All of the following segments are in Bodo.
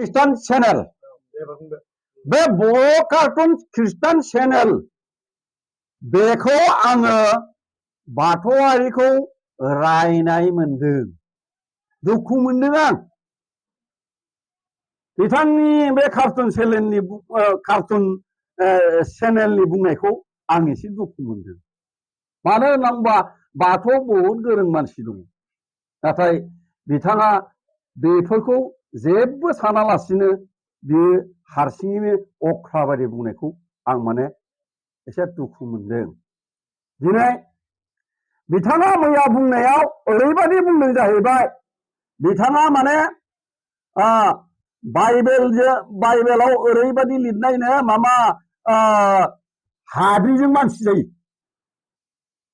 खृष्टान चेनेल बे बर' कार्टुन खृष्टान चेनेल बेखौ आङो बाथौआरिखौ रायनाय मोनदों दुखु मोनदों आं बिथांनि बे कार्टुन चेनेलनि बुंनायखौ आं एसे दुखु मोनदों मानो होनना बुंबा बाथौआव बहुद गोरों मानसि दङ नाथाय बिथाङा बेफोरखौ जेबो सानालासिनो बियो हारसिङैनो अख्रा बायदि बुंनायखौ आं माने एसे दुखु मोनदों दिनै बिथाङा मैया बुंनायाव ओरैबायदि बुंदों जाहैबाय बिथाङा माने बाइबेलाव ओरैबायदि लिरनायनो माबा हाद्रिजों मानसि जायो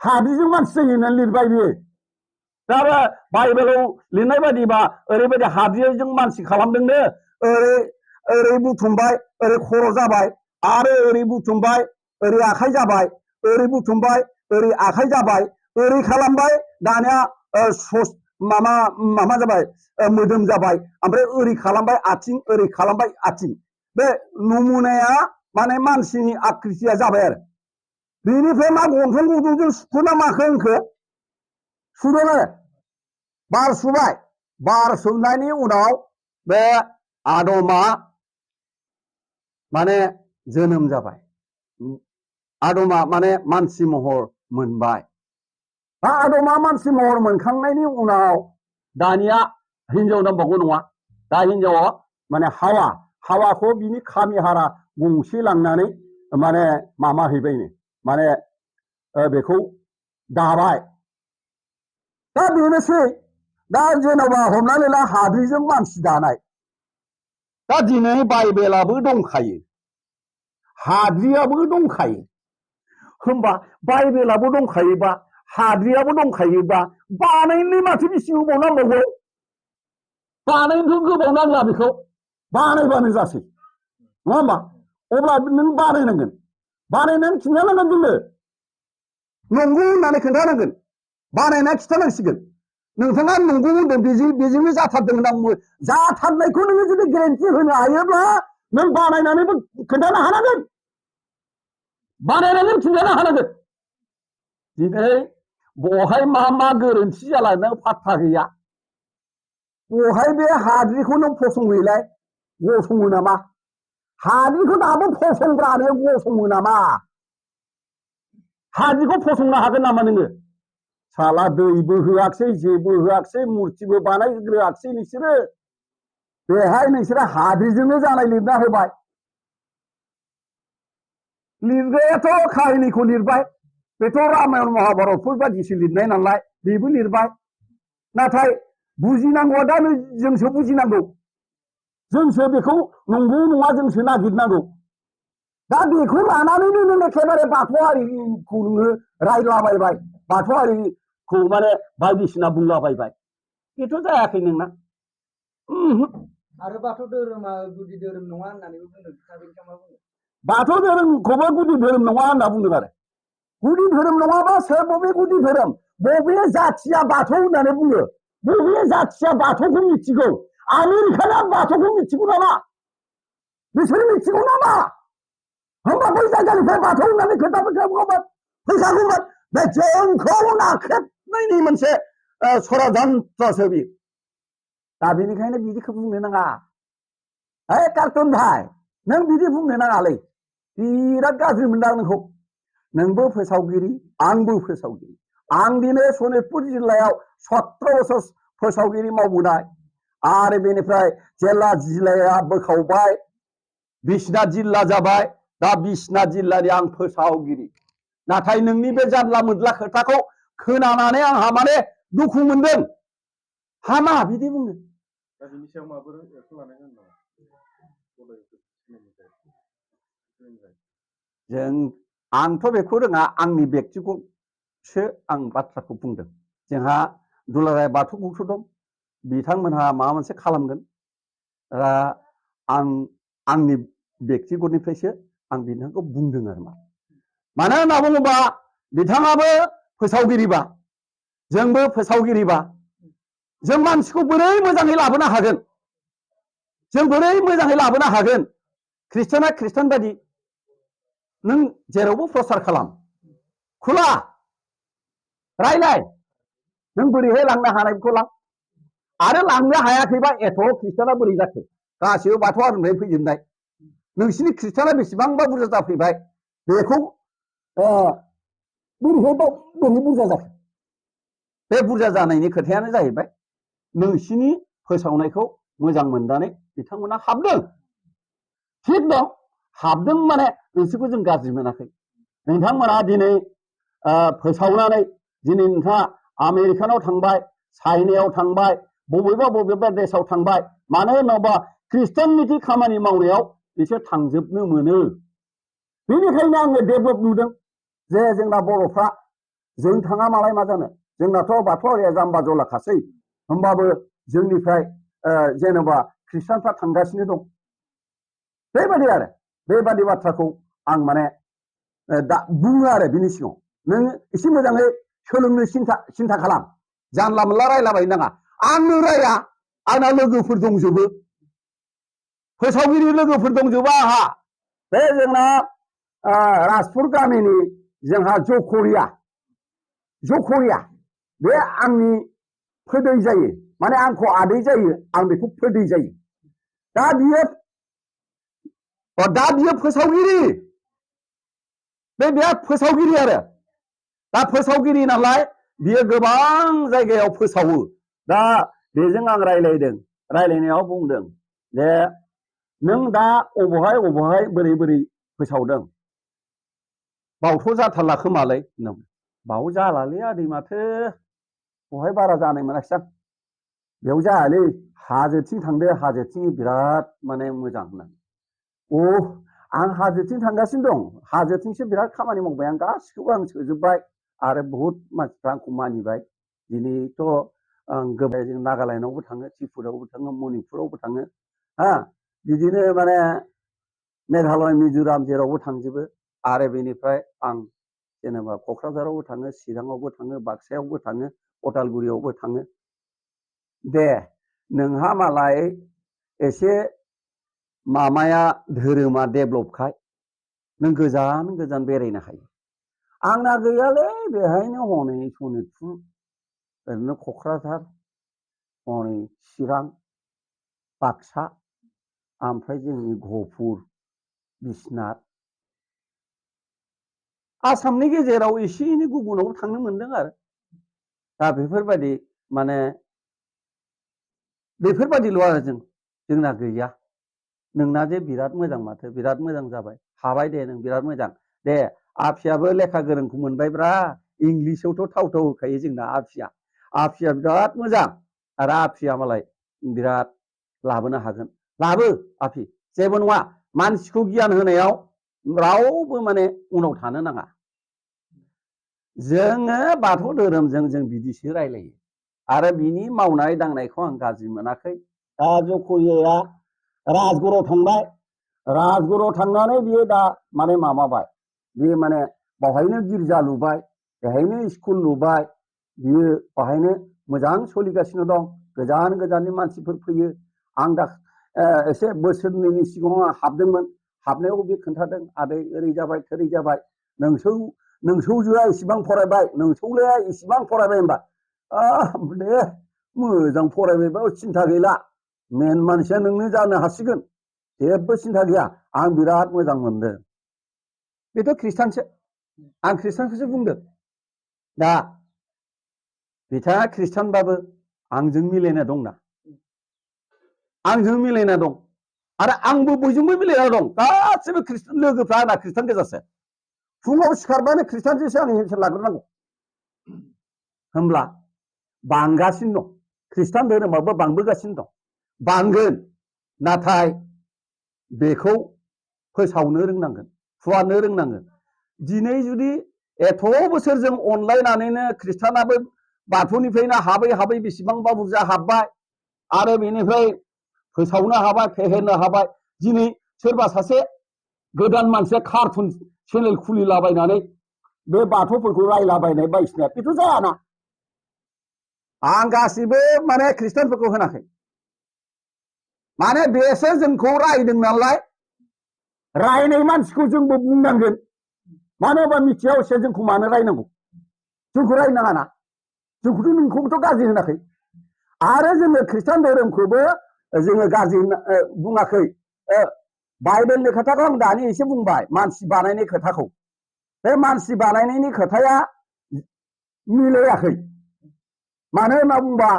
हाद्रिजों मानसि जायो होननानै लिरबाय बियो दा बाइबेलाव लिरनाय बायदिबा ओरैबायदि हाद्रिजों मानसि खालामदोंनो ओरै ओरै बुथुमबाय ओरै खर' जाबाय आरो ओरै बुथुमबाय ओरै आखाइ जाबाय ओरै बुथुमबाय ओरै आखाइ जाबाय ओरै खालामबाय दानिया मामा जाबाय मोदोम जाबाय ओमफ्राय ओरै खालामबाय आथिं ओरै खालामबाय आथिं बे नमुनाया माने मानसिनि आकृतिया जाबाय आरो बेनिफ्राय मा गन्थं गुदुंजों सुखुना माखो होनखो सुदों आरो बार सुबाय बार सुनायनि उनाव बे आदमा माने जोनोम जाबाय आदमा माने मानसि महर मोनबाय दा आदमा मानसि महर मोनखांनायनि उनाव दानिया हिनजाव नांबावगौ नङा दा हिनजावा माने हावाखौ बिनि खामि हारा गंसे लांनानै माने मामा हैबायनो माने बेखौ दाबाय दा बेनोसै दा जेनेबा हमनानै ला हाद्रिजों मानसि दानाय दा दिनै बाइबेलाबो दंखायो हाद्रियाबो दंखायो होमबा बाइबेलाबो दंखायोबा हाद्रियाबो दंखायोबा बानायनो माथो बेसे गोबाव नांबावगौ बानायनोथ' गोबाव नांला बेखौ बानायबानो जासै नङा होमबा अब्ला नों बानायनांगोन बानायनानै खिन्थानांगोन जोंनो नंगौ होननानै खोन्थानांगोन बानायना खिन्थानांसिगोन नोंथाङा नंगौ होनदों बेजोंनो जाथारदों होनना बुङो जाथारनायखौ नोङो जुदि गेरेन्टि होनो हायोब्ला नों बानायनानैबो खोन्थानो हानांगोन बानायनानै खिन्थानो हानांगोन दिनै बहाय मा गोरोन्थि जालांदों फात्ता गैया बहाय बे हाद्रिखौ नों फसंहैलाय गसङो नामा हाद्रिखौ दाबो फसंग्रानो गसङो नामा हाद्रिखौ फसंनो हागोन नामा नोङो साला दैबो होआखसै जेबो होआखसै मुर्तिबो बानायग्रोआखसै नोंसोरो बेहाय नोंसोरो हाद्रिजोंनो जानाय लिरना होबाय लिरग्रायाथ' काहिनिखौ लिरबाय बेथ' रामायण महाभारतफोर बायदिसो लिरनाय नालाय बेबो लिरबाय नाथाय बुजिनांगौआ दा जोंसो बुजिनांगौ जोंसो बेखौ नंगौ नङा जोंसो नागिरनांगौ दा बेखौ लानानैनो नों एखेबारे बाथौआरिखौ नोङो रायलाबायबाय बाथौआरिखौ माने बायदिसिना बुंलाबायबाय बेथ' जायाखै नोंना आरो बाथौ धोरोमा गुदि धोरोम नङा होननानैबो बुंदों बाथौ धोरोमखौबो गुदि धोरोम नङा होनना बुंदों आरो गुदि धोरोम नङाबा सोर बबे गुदि धोरोम बबे जाथिया बाथौ होननानै बुङो बबे जाथिया बाथौखौ मिथिगौ आमेरिकाना बाथौखौ मिथिगौ नामा बिसोर मिथिगौ नामा होमबा बै जायगानिफ्राय बाथौ होननानै खोन्थागौमोन फैखागौमोन बे जोंखौ नाख्रेबनायनि मोनसे षड़यन्त्रसो बियो दा बेनिखायनो बिदिखौ बुंनो नाङा हे कार्टुन भाइ नों बिदि बुंनो नाङालै बिराद गाज्रि मोनदां नोंखौ नोंबो फोसावगिरि आंबो फोसावगिरि आं दिनै सनितपुर जिल्लायाव 17 बोसोर फोसावगिरि मावबोनाय आरो बेनिफ्राय जेला जिल्लाया बोखावबाय बिसनाथ जिल्ला जाबाय दा बिसनाथ जिल्लानि आं फोसावगिरि नाथाय नोंनि बे जानला मोनला खोथाखौ खोनानानै आंहा माने दुखु मोनदों हामा बिदि बुङो दा बिनि सायाव माबाफोर एक्सन लानाय जागोन नामा जों आंथ' बेखौ रोङा आंनि बेक्तिगतसो आं बाथ्राखौ बुंदों जोंहा दुलाराय बाथौ गौथुम दं बिथांमोनहा माबा मोनसे खालामगोन आंनि बेक्तिगतनिफ्रायसो आं बिथांखौ बुंदों आरो मानो होनना बुङोबा बिथाङाबो फोसावगिरिबा जोंबो फोसावगिरिबा जों मानसिखौ बोरै मोजाङै लाबोनो हागोन जों बोरै मोजाङै लाबोनो हागोन खृष्टाना खृष्टान बायदि नों जेरावबो प्रसार खालाम खुला रायलाय नों बोरैहाय लांनो हानायखौ लां आरो लांनो हायाखैबा एथ' खृष्टाना बोरै जाखो गासिबो बाथौ हारिनिफ्राय फैजोबनाय नोंसिनि खृष्टाना बेसेबांबा बुरजा जाफैबाय बेखौ बोरै बुरजा जाखो बे बुरजा जानायनि खोथायानो जाहैबाय नोंसिनि फोसावनायखौ मोजां मोननानै बिथांमोना हाबदों थिग दं हाबदों माने नोंसोरखौ जों गाज्रि मोनाखै नोंथांमोना दिनै फोसावनानै दिनै नोंथाङा आमेरिकानाव थांबाय चाइनायाव थांबाय बबेबा देशाव थांबाय मानो होनोबा खृष्टाननिथि खामानि मावनायाव बिसोर थांजोबनो मोनो बेनिखायनो आङो डेभेलप नुदों जे जोंना बर'फ्रा जों थाङा मालाय मा जानो जोंनाथ' बाथौआरिया जाम्बा जलाखासै होमबाबो जोंनिफ्राय जेनेबा खृष्टानफ्रा थांगासिनो दं बेबादि बाथ्राखौ आं माने दा बुङो आरो बिनि सिगाङाव नों एसे मोजाङै सोलोंनो सिन्था खालाम जानला मोनला रायलाबायनो नाङा आंनो राया आंना लोगोफोर दंजोबो फोसावगिरि लोगोफोर दंजोबो आंहा बे जोंना राजपुर गामिनि जोंहा जखरिया बे आंनि फोदै जायो माने आंखौ आदै जायो आं बेखौ फोदै जायो दा बियो फोसावगिरि बिराद फोसावगिरि आरो दा फोसावगिरि नालाय बियो गोबां जायगायाव फोसावो दा बेजों आं रायलायनायाव बुंदों जे नों दा अबहाय बोरै फोसावदों बावथ' जाथारला खोमालै बाव जालालै आदै माथो बहाय बारा जानाय मोनाखिसै आं बेयाव जायालै हाजोथिं थांदो हाजोथिं बिराद माने मोजां होननानै आं हाजोथिं थांगासिनो दं हाजोथिंसो बिराद खामानि मावबाय आं गासिखौबो आं सोजोबबाय आरो बहुत मानसिफ्रा आंखौ मानिबाय दिनैथ' आं गोबां जों नागालेण्डआवबो थाङो त्रिपुरायावबो थाङो मणिपुरावबो थाङो बिदिनो माने मेघालय मिज'राम जेरावबो थांजोबो आरो बेनिफ्राय आं जेनेबा क'क्राझारावबो थाङो चिराङावबो थाङो बाक्सायावबो थाङो उदालगुरियावबो थाङो दे नोंहा मालाय एसे मामाया धोरोमा डेभेलपखाय नों गोजान बेरायनो हायो आंना गैयालै बेहायनो हनै सनितपुर ओरैनो क'क्राझार हनै चिरां बाक्सा ओमफ्राय जोंनि गहपुर बिश्वनाथ आसामनि गेजेराव एसे एनै गुबुनावबो थांनो मोनदों आरो दा बेफोरबायदि माने बेफोरबायदिल' आरो जोंना गैया नोंना जे बिराद मोजां माथो बिराद मोजां जाबाय हाबाय दे नों बिराद मोजां दे आफियाबो लेखा गोरोंखौ मोनबायब्रा इंलिसावथ' थाव होखायो जोंना आफिया बिराद मोजां आरो आफिया मालाय बिराद लाबोनो हागोन लाबो आफि जेबो नङा मानसिखौ गियान होनायाव रावबो माने उनाव थानो नाङा जोङो बाथौ धोरोमजों जों बिदिसो रायलायो आरो बिनि मावनाय दांनायखौ आं गाज्रि मोनाखै दा जखरियाया राजगड़आव थांबाय राजगड़आव थांनानै बियो दा माने माबाबाय बियो माने बावहायनो गिर्जा लुबाय बेहायनो स्कुल लुबाय बियो बाहायनो मोजां सोलिगासिनो दं गोजाननि मानसिफोर फैयो आं दा एसे बोसोरनैनि सिगाङाव आं हाबदोंमोन हाबनायाव बे खोन्थादों आदै ओरै जाबाय थोरै जाबाय नोंसौजोआ इसिबां फरायबाय नोंसौलाया इसिबां फरायबाय होनबा दे मोजां फरायबायबा सिन्था गैला मेन मानसिया नोंनो जानो हासिगोन जेबो सिन्था गैया आं बिराद मोजां मोनदों बेथ' खृष्टानसो आं खृष्टानखौसो बुंदों दा बिथाङा खृष्टानबाबो आंजों मिलायना दंना आंजों मिलायना दं आरो आंबो बयजोंबो मिलायना दं गासिबो खृष्टान लोगोफ्रा आंना खृष्टान गोजासो फुङाव सिखारबानो खृष्टानजोंसो आं हिसाब लाग्रोनांगौ होमब्ला बांगासिनो दं खृष्टान धोरोमाबो बांबोगासिनो दं बांगोन नाथाय बेखौ फोसावनो रोंनांगोन फुवारनो रोंनांगोन दिनै जुदि एथ' बोसोर जों अनलायनानैनो खृष्टानाबो बाथौनिफ्रायनो हाबै बेसेबांबा बुरजा हाबबाय आरो बेनिफ्राय फोसावनो हाबाय फेहेरनो हाबाय दिनै सोरबा सासे गोदान मानसिया कार्टुन चेनेल खुलिलाबायनानै बे बाथौफोरखौ रायलाबायनाय बायदिसिना बेथ' जायाना आं गासिबो माने खृष्टानफोरखौ होनाखै माने बेसो जोंखौ रायदों नालाय रायनाय मानसिखौ जोंबो बुंनांगोन मानो होनबा मिथिया हसिया जोंखौ मानो रायनांगौ जोंखौ रायनाङा ना जोंखौथ' नोंखौबोथ' गाज्रि होनाखै आरो जोङो खृष्टान धोरोमखौबो जोङो गाज्रि बुङाखै बाइबेलनि खोथाखौ आं दानि एसे बुंबाय मानसि बानायनाय खोथाखौ बे मानसि बानायनायनि खोथाया मिलायाखै मानो होनना बुंबा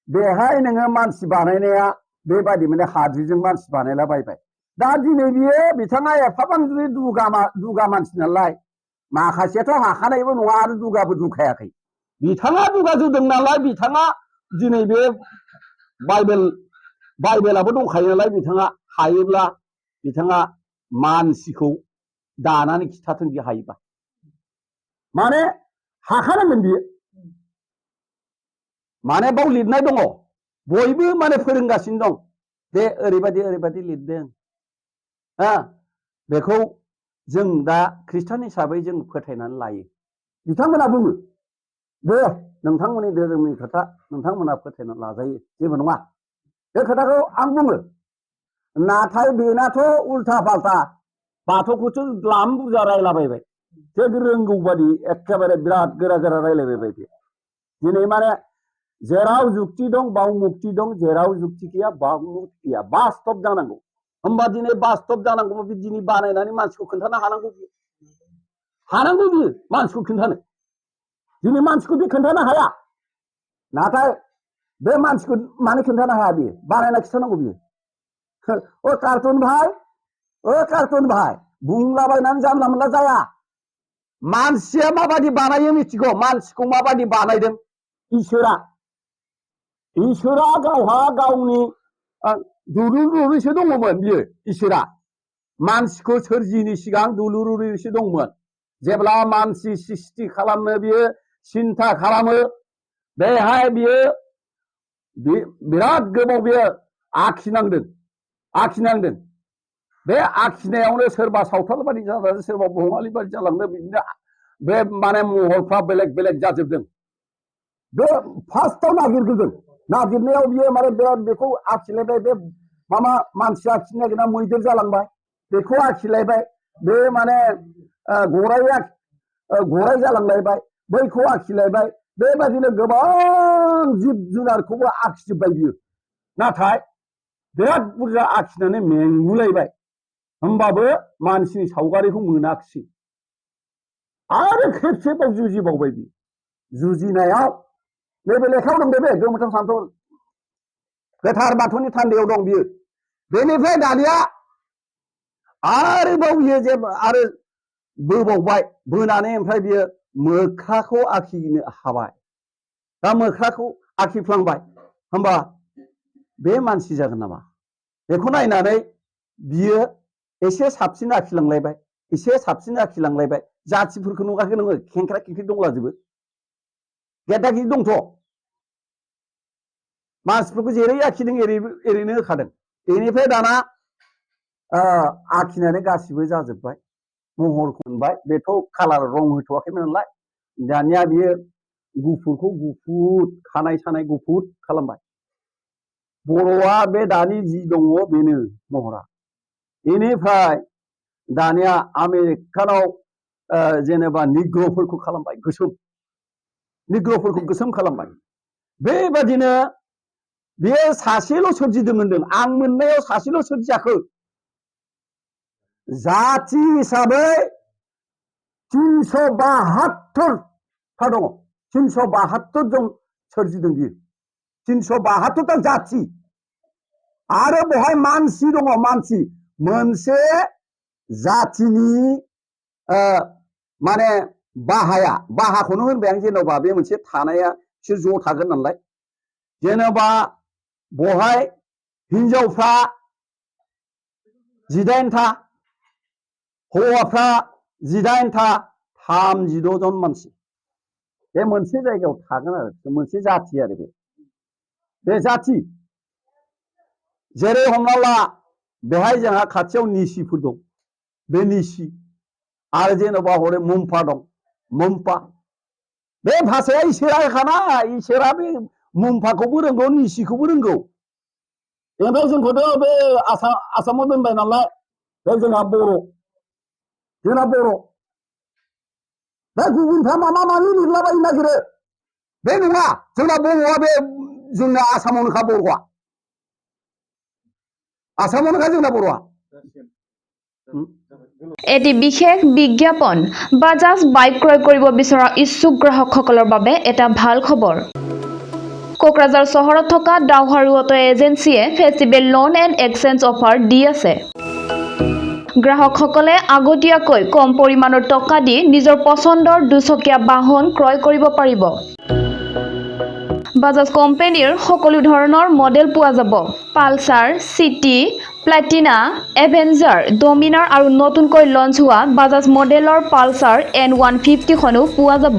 बेहाय नोङो मानसि बानायनाया बेबादि माने हाद्रिजों मानसि बानायलाबायबाय दा दिनै बियो बिथाङा एफाबां जुदि दुगा मानसि नालाय माखासेयाथ' हाखानायबो नङा आरो दुगाबो दुखायाखै बिथाङा दुगा जुदों नालाय बिथाङा दिनै बे बाइबेलाबो दंखायो नालाय बिथाङा हायोब्ला बिथाङा मानसिखौ दानानै खिथाथों बि हायोबा माने हाखानांगोन बियो माने बाव लिरनाय दङ बयबो माने फोरोंगासिनो दं बे ओरैबायदि लिरदों बेखौ जों दा खृष्टान हिसाबै जों फोथायनानै लायो बिथांमोना बुङो दे नोंथांमोननि धोरोमनि खोथा नोंथांमोना फोथायनानै लाजायो जेबो नङा बे खोथाखौ आं बुङो नाथाय बेनाथ' उल्था फाल्था बाथौखौथ' द्लाम बुरजा रायलाबायबाय जे रोंगौ बादि एखेबारे बिराद गोरा गोरा रायलायबाय बे दिनै माने जेराव जुक्ति दं बाव मुक्ति दं जेराव जुक्ति गैया बाव मुक्ति गैया बास्तब जानांगौ होमबा दिनै बास्तब जानांगौ बे दिनै बानायनानै मानसिखौ खोन्थानो हानांगौ बियो मानसिखौ खोन्थानो दिनै मानसिखौ बे खोन्थानो हाया नाथाय बे मानसिखौ मानो खोन्थानो हाया बियो बानायना खिथानांगौ बियो कार्टुन भाई बुंलाबायनानै जानला मोनला जाया मानसिया माबादि बानायो मिथिगौ मानसिखौ माबादि बानायदों इसोरा गावहा गावनि दुलुरुरिसो दङमोन बियो इसोरा मानसिखौ सोरजिनि सिगां दुलुरुरिसो दंमोन जेब्ला मानसि सृष्टि खालामनो बियो सिन्था खालामो बेहाय बियो बिराद गोबाव बियो आखिनांदों बे आखिनायावनो सोरबा सावथाल बादि जालांदों सोरबा बङालि बादि जालांदों बिदिनो बे माने महरफ्रा बेलेग बेलेग जाजोबदों बे फार्स्टआव नागिरनायाव बियो माने बेखौ आखिलायबाय बे मानसि आखिनो नागिरना मैदेर जालांबाय बेखौ आखिलायबाय बे माने गराय जालांलायबाय बैखौ आखिलायबाय बेबायदिनो गोबां जिब जुनारखौबो आखिजोब्बाय बियो नाथाय बिराद बुरजा आखिनानै मेंगुलायबाय होमबाबो मानसिनि सावगारिखौ मोनाखिसै आरो खेबसेबाव जुजिबावबाय बियो जुजिनायाव नैबे लेखायाव दं बे गोमोथाव सानथौ गोथार बाथौनि थान्दैयाव दं बियो बेनिफ्राय दानिया आरोबाव बियो आरो बोबावबाय बोनानै ओमफ्राय बियो मोख्राखौ आखिनो हाबाय दा मोख्राखौ आखिफ्लांबाय होमबा बे मानसि जागोन नामा बेखौ नायनानै बियो एसे साबसिन आखिलांलायबाय जाथिफोरखौ नुवाखै नोङो खेंख्रा खेंख्रि दंलाजोबो गेदा गिदि दंथ' मानसिफोरखौ जेरै आखिदों एरैनो होखादों बेनिफ्राय दाना आखिनानै गासिबो जाजोब्बाय महरखौ मोनबाय बेथ' कालार रं होथ'वाखैमोन नालाय दानिया बियो गुफुरखौ गुफुर खानाय सानाय गुफुर खालामबाय बर'आ बे दानि जि दङ बेनो महरा बेनिफ्राय दानिया आमेरिकानाव जेनेबा निग्र'फोरखौ खालामबाय गोसोम खालामबाय बेबादिनो बेयो सासेल' सोरजिदों होनदों आं मोननायाव सासेल' सोरजियाखै जाथि हिसाबै 372 था दङ 372 जन सोरजिदों बियो 372 ता जाथि आरो बेहाय मानसि दङ मानसि मोनसे जाथिनि माने बाहाखौनो होनबाय आं जेनेबा बे मोनसे थानाया बिसोर ज' थागोन नालाय जेनेबा बहाय हिनजावफ्रा 18 था हौवाफ्रा 18 था 36 जन मानसि बे मोनसे जायगायाव थागोन आरो मोनसे जाथि आरो बे जाथि जेरै हमना ला बेहाय जोंहा खाथियाव निसिफोर दं बे निसि आरो जेनेबा हरै मुम्फा दं मुम्फा बे भाषाया इसोरा होखाना इसोरा बे मुम्फाखौबो रोंगौ निसिखौबो रोंगौ बेनिफ्राय जोंखौथ' बे आसामाव दोनबाय नालाय बे जोंहा बर' बे गुबुनफ्रा माबा माबि लिरलाबायनो नागिरो बे नङा जोंना बर'आ बे जोंना आसामावनोखा बर'आ आसामावनोखा जोंना बर'आ এটি বিশেষ বিজ্ঞাপন বাজাজ বাইক ক্ৰয় কৰিব বিচৰা ইচ্ছুক গ্ৰাহকসকলৰ বাবে এটা ভাল খবৰ কোকৰাঝাৰ চহৰত থকা ডাউহাৰু অটো এজেন্সিয়ে festival loan and exchange offer দি আছে গ্ৰাহকসকলে আগতীয়াকৈ কম পৰিমাণৰ টকা দি নিজৰ পছন্দৰ দুচকীয়া বাহন ক্ৰয় কৰিব পাৰিব বাজাজ কোম্পানীৰ সকলো ধৰণৰ মডেল পোৱা যাব Pulsar city Platina avenger Dominar আৰু নতুনকৈ লঞ্চ হোৱা বাজাজ মডেলৰ পালসাৰ N150 খনো পোৱা যাব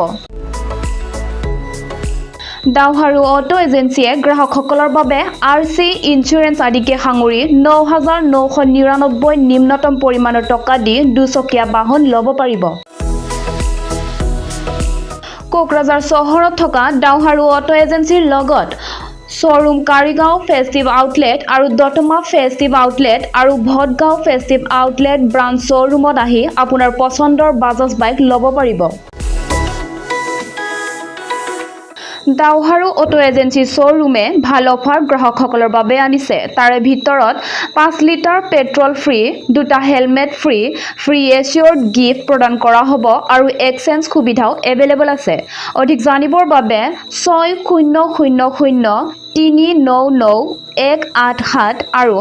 ডাউহাৰু অটো এজেন্সিয়ে গ্ৰাহকসকলৰ বাবে RC ইন্স্যুৰেন্স আদিকে সাঙুৰি 9,999 নিম্নতম পৰিমাণৰ টকা দি দুচকীয়া বাহন ল'ব পাৰিব কোকৰাঝাৰ চহৰত থকা ডাউহাৰু অটো এজেন্সিৰ লগত শোৰুম কাৰিগাঁও ফেষ্টিভ আউটলেট আৰু দতমা ফেষ্টিভ আউটলেট আৰু ভটগাঁও ফেষ্টিভ আউটলেট ব্ৰাঞ্চ শ্বৰুমত আহি আপোনাৰ পছন্দৰ বাজাজ বাইক ল'ব পাৰিব ডাউহাৰু অটো এজেন্সি শ্বৰুমে ভাল অফাৰ গ্ৰাহকসকলৰ বাবে আনিছে তাৰে ভিতৰত 5 লিটাৰ পেট্ৰল ফ্ৰী দুটা হেলমেট ফ্ৰী এচিয়ৰ্ড গিফ্ট প্ৰদান কৰা হ'ব আৰু এক্সচেঞ্জ সুবিধাও এভেইলেবল আছে অধিক জানিবৰ বাবে 6000399187 আৰু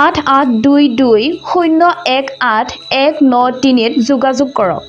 8822018193 ত যোগাযোগ কৰক